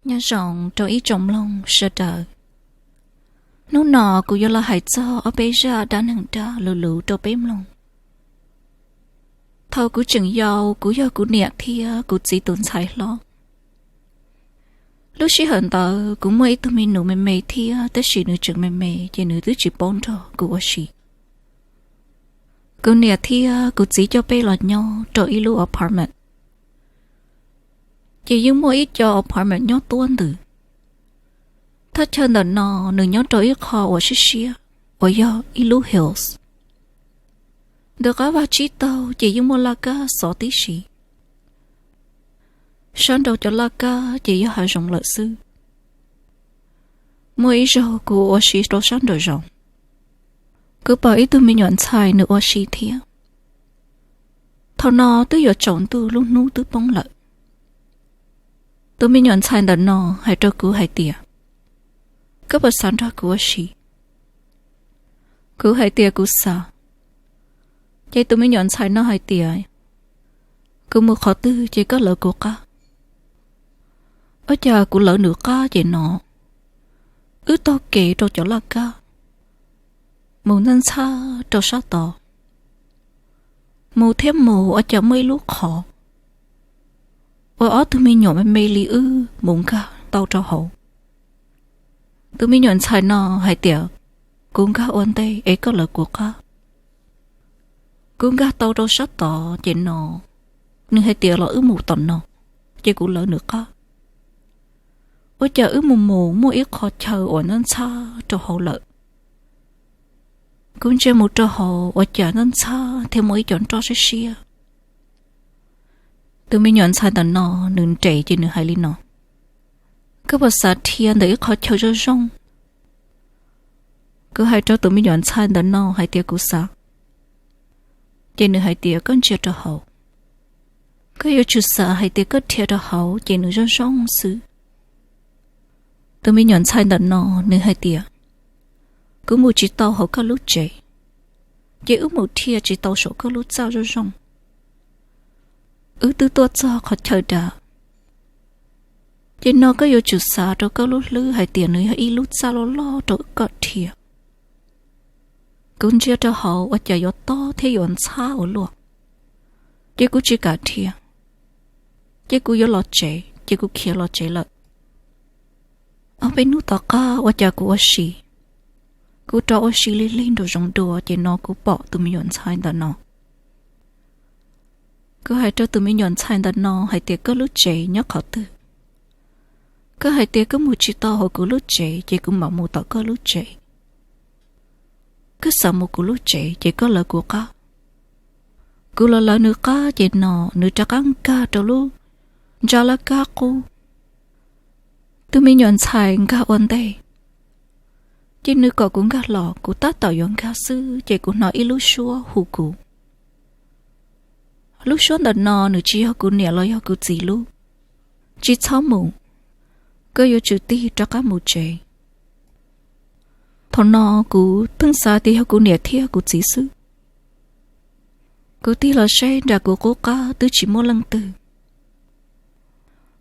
Nyob zoo rau ib tsoom mloog sawv daws. Hnub no kuv yuav los hais txog ob peb zaj dab neeg dag luv luv rau peb mloog. Thaum kuv tseem yau, kuv yog kuv niam thiab kuv txiv tus ntxhais hlob. Lub sij hawm ntawd kuv muaj ib tug me nus me me thiab, tab sis nws tseem me me ces nws twb tsis paub nrog kuv ua si. Kuv niam thiab kuv txiv coj peb los nyob rau ib lub apartment, ces yeej muaj ib co apartment nyob tuab ntws. Thaj chaw ntawm no nws nyob rau ib qho uas siab siab, uas yog ib lub hills. Ntawm qab vaj tsib taug ces yeej muaj laj kab xov tib si. Sab nraud cov laj kab ces yog hav zoov lawm xwb. Muaj ib zaug kuv ua si rau sab nraum zoov, kuv pom ib tug me nyuam ntxhais nws ua si thiab. Thaum no twb yuav tsaus ntuj, lub hnub twb poob lawm. Tus me nyuam ntxhais ntawm no hais rau kuv hais tias, koj puas xav nrog kuv ua si? Kuv hais tias kuv xav. Ces tus me nyuam ntxhais no hais tias, kuv mus qhov twg ces koj lawv kuv qab. Ua cas kuv lawv nws qab ces no, wb taug kev rau cov laj kab, mus ntxhab ntxhab rau sab tod. Mus thiab mus ua cas muaj ib lub qhov uas ob tug me nyuam me me li wb mus nkag tau rau hauv. Tus me nyuam ntxhais no hais tias, kuv nkag ua ntej es koj lawv kuv qab. Kuv nkag tau rau sab tod ces no, nws hais tias los wb mus tom no, ces kuv lawv nws qab. Ua cas wb mus mus muaj ib qho chaw uas ntxhab ntxhab rau hauv lawm. Kuv ntsia mus rau hauv ua cas ntxhab ntxhab thiab muaj ib co nroj siab siab. Tus me nyuam ntxhais ntawm no nws nres ces nws hais li no, koj puas xav dhia ntawm ib qho chaw zoo zoo? Kuv hais rau tus me nyuam ntxhais ntawm no hais tias kuv xav. Ces nws hais tias koj ntsia rau hauv. Koj yuav tsum xav hais tias koj dhia rau hauv ces nws zoo zoo xwb. Tus me nyuam ntxhais ntawm no nws hais tias, kuv mus tsis tau hauv koj lub tsev, ces wb mus dhia tsis tau saum koj lub txaj zoo zoo. Wb twb tuaj txog qhov chaw dav, ces no koj yuav tsum xav rau koj lub hlwb hais tias nws yog ib lub txaj loj loj rau koj dhia. Kuv ntsia rau hauv ua cas yuav tob thiab yuav ntxhab ua luaj, ces kuv tsis kam dhia, ces kuv yuav los tsev, ces kuv khiav los tsev lawm. Ob peb hnub tom qab ua cas kuv ua si, kuv rov ua si lig lig nraum zoov dua ces no kuv pom tus me nyuam ntxhais ntawm no. Kuv hais rau tus me nyuam ntxhais ntawm no hais tias koj lub tsev nyob qhov twg? Koj hais tias koj mus tsis tau hauv kuv lub tsev ces kuv mam mus tom koj lub tsev. Koj xav mus kuv lub tsev ces koj lawv kuv qab. Kuv los lawv nws qab ces no nws rov qab nkag rau lub ntsa laj kab qub. Tus me nyuam ntxhais nkag ua ntej, ces nws kom kuv nkag los, kuv tab tom yuav nkag xwb ces kuv hnov ib lub suab hu kuv. Lub suab ntawm no nws tsis yog kuv niam los yog kuv txiv lub. Tsis txhob mus, koj yuav tsum tig rov qab mus tsev. Thaum no kuv pheej xav tias yog kuv niam thiab kuv txiv xwb. Kuv tig los seb nram kuv qub qab twb tsis muaj leej twg.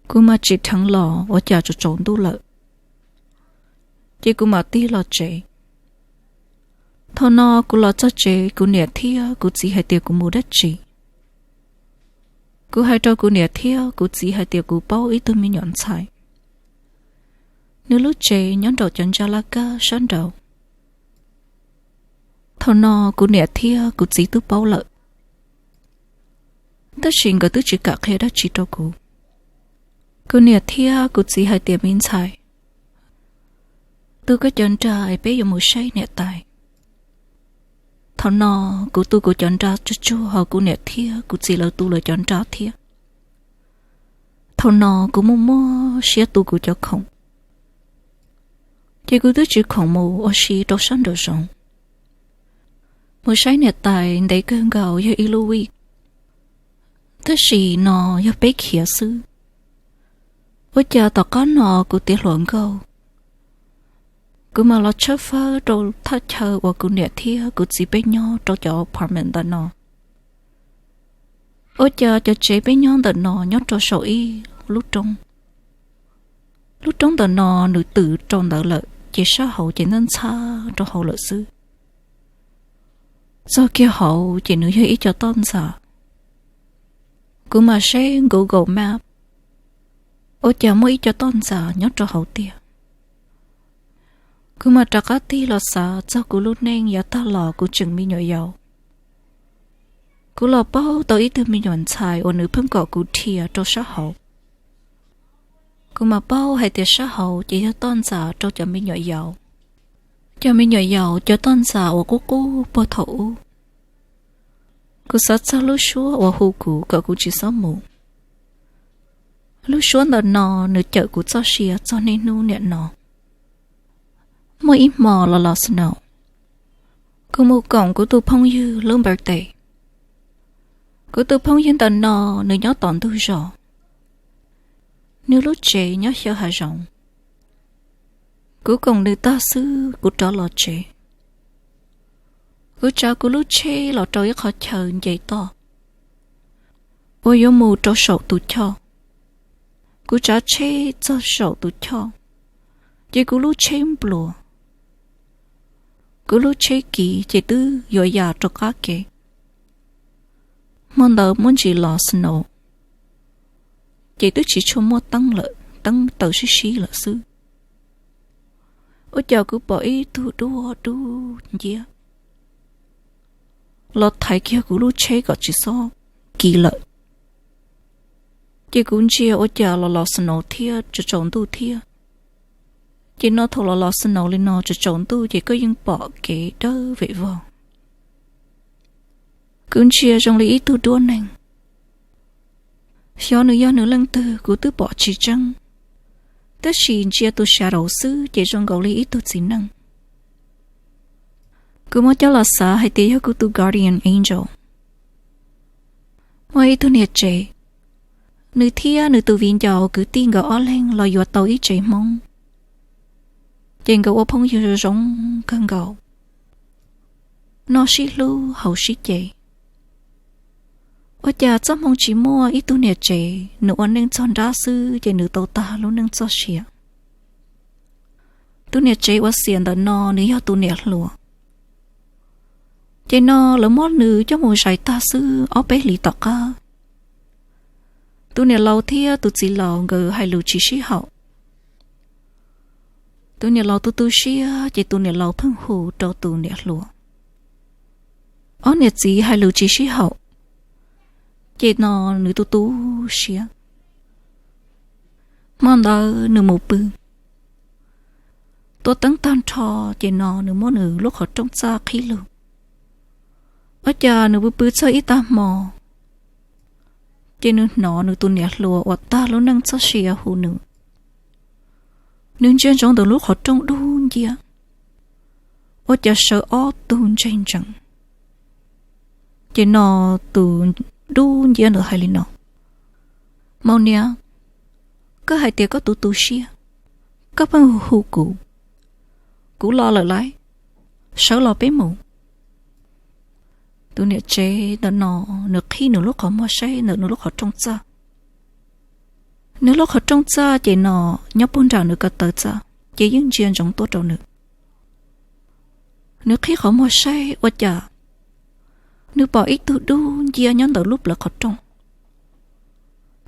Kuv mam tsim dheev los ua cas tsaus tsaus ntuj lawm, ces kuv mam tig los tsev. Thaum no kuv los txog tsev kuv niam thiab kuv txiv hais tias kuv mus dab tsi. Kuv hais rau kuv niam thiab kuv txiv hais tias kuv paub ib tug me nyuam ntxhais, nws lub tsev nyob nraum cov ntsa laj kab sab nraud. Thaum no kuv niam thiab kuv txiv twb paub lawm, tab sis nkawd twb tsis kam qhia dab tsi rau kuv. Kuv niam thiab kuv txiv hais tias me ntxhais, tu koj cov nra es peb yuav mus saib niam tais. Thaum no kuv tu kuv cov nra tsuag tsuag ho kuv niam thiab kuv txiv lawv tu lawv cov nra thiab. Thaum no kuv muaj muaj siab tu kuv cov khoom, ces kuv twb tsis khoom mus ua si rau sab nraum zoov. Mus saib niam tais ntev kawg nkaus yog ib lub vij, tab sis no yog peb khiav xwb. Ua cas tom qab no kuv tiav hluas nkauj, kuv mam los tshawb fawb rau thaj chaw uas kuv niam thiab kuv txiv peb nyob rau cov apartment ntawm no. Ua cas cov tsev peb nyob ntawm no nyob rau saum ib lub roob. Lub roob ntawm no nws twm rau ntawd lawm ces sab hauv ces ntxhab ntxhab rau hauv lawm xwb. Txog kiag hauv ces nws yog ib co toj ntxas. Kuv mam seb Google Map, ua cas muaj ib co toj ntxas nyob rau hauv tiag. Kuv mam rov qab tig los xav txog kuv lub neej yav tag los kuv tseem me nyuam yaus. Kuv los paub tau ib tug me nyuam ntxhais uas nws pheej kom kuv dhia rau sab hauv. Kuv mam paub hais tias sab hauv ces yog toj ntxas rau cov me nyuam yaus. Cov me nyuam yaus cov toj ntxas uas qub qub puag thaum ub. Kuv xav txog lub suab uas hu kuv kom kuv tsis txhob mus. Lub suab ntawm no nws cawm kuv txoj sia txog niaj hnub niam no. Muaj ib hmo los los snow, kuv mus koom kuv tus phooj ywg lub birthday. Kuv tus phooj ywg ntawm no nws nyob tom ntug zos. Nws lub tsev nyob xyaw hav zoov. Kuv koom nws tag xwb kuv rov los tsev. Kuv tsav kuv lub tsheb los rau ib qhov chaw nce toj uas yuav mus rau saum tus choj. Kuv tsav tsheb txog saum tus choj, ces kuv lub tsheb npluas. Kuv lub tsheb kiv ces twb yuav ya rau qab kev. Hmo ntawd muaj ntsis los snow, ces twb tsis tshua muaj teeb lawm, teeb taws sib sib lawm xwb. Ua cas kuv pom ib tug duab dub nciab los thaiv kiag kuv lub tsheb kom tsis txhob kiv lawm. Ces kuv ntsia ua cas los los snow thiab tsaus tsaus ntuj thiab. Ces no thaum los los snow li no tsaus tsaus ntuj ces koj yeej pom kev dawb vem vog. Kuv ntsia zoo li ib tug duab neeg. Xyov nws yog nws leej twg kuv twb pom tsis tseeb, tab sis ntsia tus shadow xwb ces zoo nkaus li ib tug txiv neej. Kuv muab coj los xav hais tias yog kuv tus guardian angel. Muaj ib tug niam tsev, nws thiab nws tus viv ncaus kwv tij nkawd ob leeg los yuav tau ib tsev Hmoob. Ces nkawd ua phooj ywg zoo zoo kawg nkaus, noj sib hlub haus sib ce. Ua cas txoj hmoo tsis muaj ib tug niam tsev nws ua neej txog nrab xwb ces nws tau tag lub neej txoj sia. Tus niam tsev uas xiam ntawm no nws yog tus niam hluas. Ces no lawv muab nws coj mus zais tag xwb ob peb hlis tom qab, tus niam laus thiab tus txiv laus nkawd hais lus tsis sib haum. Tus niam laus tu tu siab ces tus niam laus pheej hu rau tus niam hluas. Ob niam txiv hais lus tsis sib haum, ces no nws tu tu siab. Hmo ntawd nws mus pw, tua teeb tag nrho, ces no nws muab nws lub qhov rooj txaj qhib lug. Ua cas nws pw pw txog ib tag hmo, ces nws hnov nws tus niam hluas uas tag lub neej txoj sia hu nws. Nws ntsia ntsoov ntawm lub qhov rooj dub nciab, ua cas sawv ob tug ntseg ntsees. Ces no tus dub nciab ntawd hais li no: Maum niam, koj hais tias koj tu tu siab, koj pheej hu hu kuv, kuv los lawm lauj, sawv los peb mus. Tus niam tsev ntawm no nws qhib nws lub qhov muag saib ntawm nws lub qhov rooj txaj. Nws lub qhov rooj txaj ces no nyob puag nram nws ko taw txaj, ces yeej ntsia ntsoov tuaj rau nws. Nws qhib qhov muag saib ua cas nws pom ib tug dub nciab nyob ntawm lub plawv qhov rooj.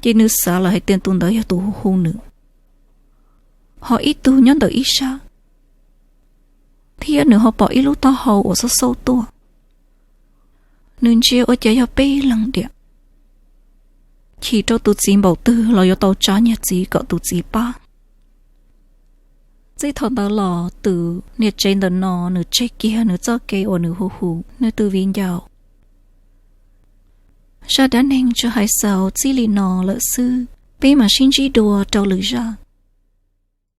Ces nws xav lawm hais tias tus ntawd yog tus hu hu nws, ho ib tug nyob ntawm ib sab, thiab nws ho pom ib lub taub hau uas xauj xauj tuaj. Nws ntsia ua cas yog peb leeg diam. Chim rau tus txiv npaum twg los yuav tau tsa nyiaj txiv kom tus txiv pab. Txij thaum ntawd los tus niam tsev ntawm no nws tseg kiag nws txoj kev uas nws hu hu nws tus viv ncaus. Zaj dab neeg tsuas hais xaus txij li no lawm xwb, peb mam sib ntsib dua rau lwm zaj.